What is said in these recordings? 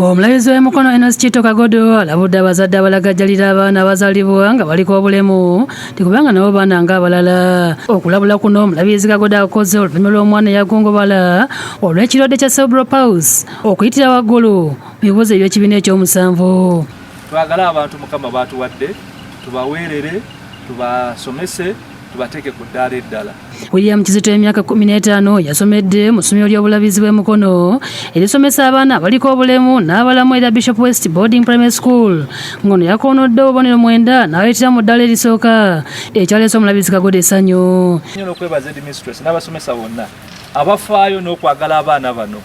Omulabirizi w'e Mukono Enos Chito Kagodo alabudde abazadde abalagajjalira abaana abazaalibwa nga baliko obulemu nti kubanga nabo baana ng'abalala. Okulabula kuno omulabirizi Kagodo akukoze oluvannyuma lw'omwana eyagongobala olw'ekirwadde kya cerebral palsy okuyitira waggulu mu bibuuzo eby'ekibiina ekyomusanvu. Twagale abantu Mukama baatuwadde tubaweerere, tubasomese, tubateeke ku ddaala eddala. William Kizito emyaka 15 yasomedde mu ssomero ly'obulabizi bw'e Mukono erisomesa abaana abaliko obulemu n'abalamu erya Bishop West Boarding Primary School, ng'ono yakoonodde obubonero 9 n'ayitira mu ddaala erisooka ekyaleese omulabizi Kagodo essanyu. Nnyo n'okwebaza headmistress n'abasomesa bonna abafaayo n'okwagala abaana bano.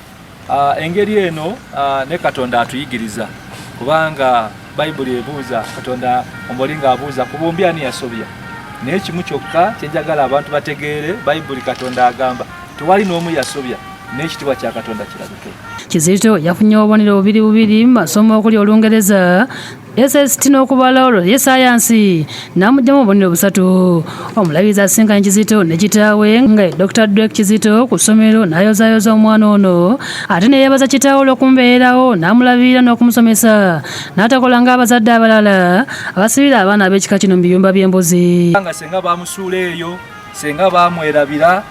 Engeri eno ne Katonda atuyigiriza, kubanga Bayibuli ebuuza, Katonda omuli ng'abuuza ku bombi ani yasobya. Naye kimu kyokka kye njagala abantu bategeere, Bayibuli Katonda agamba tewali n'omu yasobya, n'ekitiibwa kya Katonda kirabike. Kizito yafunye obubonero bubiri bubiri mu masomo okuli Olungereza, SST n'okubala, olwo ye sayansi n'amugyamu obubonero 3. Omulabirizi asisinkanye Kizito ne kitaawe nga ye Dr. Drake Kizito ku ssomero n'ayozaayoza omwana ono, ate ne yeebaza kitaawe olw'okumubeererawo n'amulabirira n'okumusomesa n'atakola ng'abazadde abalala abasibira abaana ab'ekika kino mu biyumba by'embuzi. Nga senga bamusuula eyo, senga bamwerabira,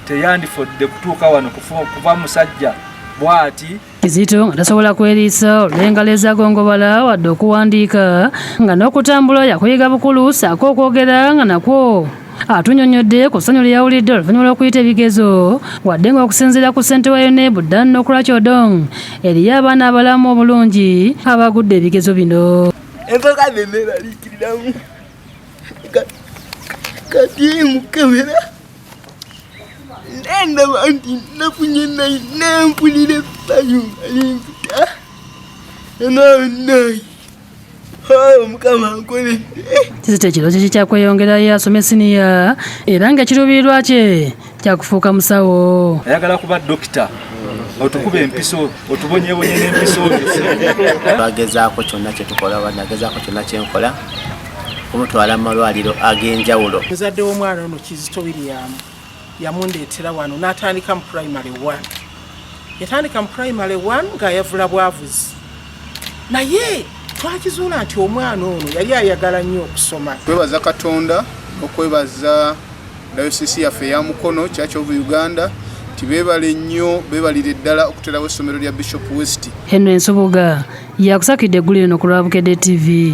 teyandifodde kutuuka wano kuva musajja bw'ati. Kizito nga tasobola kweriisa olw'engalo ezagongobala wadde okuwandiika, nga n'okutambula yakuyiga bukulu ssaako okwogera nga nakwo. Atunyonnyodde ku ssanyu lye yawulidde oluvannyuma lw'okuyita ebigezo, wadde ng'okusinziira ku ssentebe wa UNEB Dan Okurach Odong, eriyo abaana abalamu obulungi abagudde ebigezo bino. Empaka ze neeraliikiriramu kati mukebera nendaba nti nafunye naye nempulira essanyu nga limpita naye Mukama nkoledde. Kizito ekirooto kye kyakweyongerayo asome siniya era ng'ekiruubirirwa kye kyakufuuka musawo. Ayagala kuba dokita, otukuba empiso, otubonyebonye n'empiso. Twagezaako kyonna kye tukola, oba nagezaako kyonna kye nkola kumutwala mu malwaliro ag'enjawulo. Muzadde w'omwana ono Kizito William yamundeetera wano n'atandika mu primary 1. Yatandika mu primary 1 ng'ayavula bwavuzi, naye twakizuula nti omwana ono yali ayagala nnyo okusoma. Kwebaza Katonda n'okwebaza dayosisi yaffe eya Mukono Church of Uganda nti beebale nnyo, beebalire ddala okuterawo essomero lya Bishop West. Henry Nsubuga yakusakidde eggulire eno ku lwa Bukedde TV.